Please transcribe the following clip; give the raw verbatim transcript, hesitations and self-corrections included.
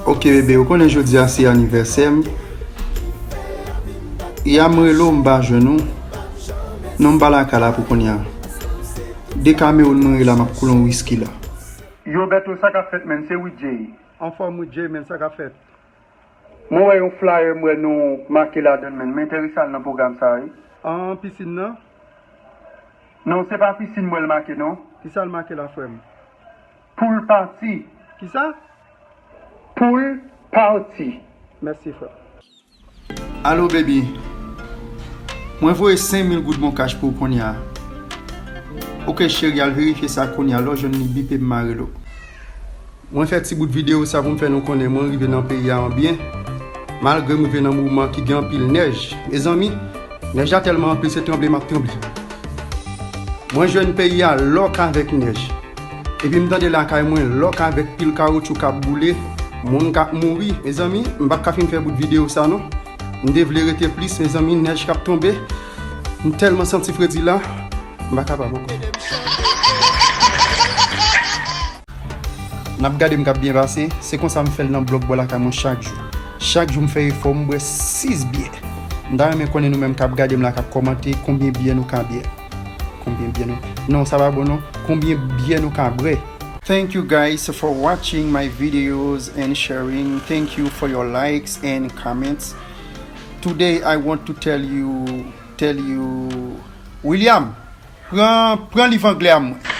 Ok bebe, ou konnen jodi a se anivèsè m. Ya m rele w, m pa jwenn ou. Non, m pa lakay la pou kounye a. De Cameroun mwen ye la, m ap koule yon wiski la. Yo Bèto, sa k ap fèt, menn? Se Widjey. Anfòm Widjey, menn, sa k ap fèt? Mwen wè yon flyer, m wè nou make ladan l, menn. M enterese al nan pwogram sa a, wi. An, pisin nan? Non, se pa pisin m wè l make, non. Kisa l make la, frè m? Pool party. Kisa? Pool party. Mèsi, frè. Alo, baby. Mwen voye senk mil goud bon kach pou ou kounye a. Ok, cheri, al verifye sa kounye a. Lè w jwenn li, bipe m, m a rele w. Mwen fè ti bout videyo sa pou m fè nou konnen mwen rive nan peyi a an byen, malgre m rive nan moman ki gen anpil nèj. Mezanmi, nèj la tèlman anpil, se tranble m ap tranble. Mwen jwenn peyi a lòk avèk nèj. Epi m tande lakay mwen lòk avèk pil kawoutchou k ap boule, moun k ap mouri. Mezanmi, m pa t ka fin fè bout videyo sa non. M te vle rete plis, mezanmi, nèj k ap tonbe. M tèlman santi fredi la, m pa kapab ankò. N ap gade m k ap byen pase, se konsa m fè l nan blòk bò lakay mwen chak jou. Chak jou m fè efò, m bwè sis byè. M ta renmen konnen nou menm k ap gade m la, k ap kòmante, konbyen byè nou ka bwè. Konbyen byè nou... Non, sa pa bon non. Konbyen byè nou ka bwè? Thank you guys for watching my videos and sharing. Thank you for your likes and comments. Today I want to tell you, tell you, William, pran, pran liv anglè a mwen.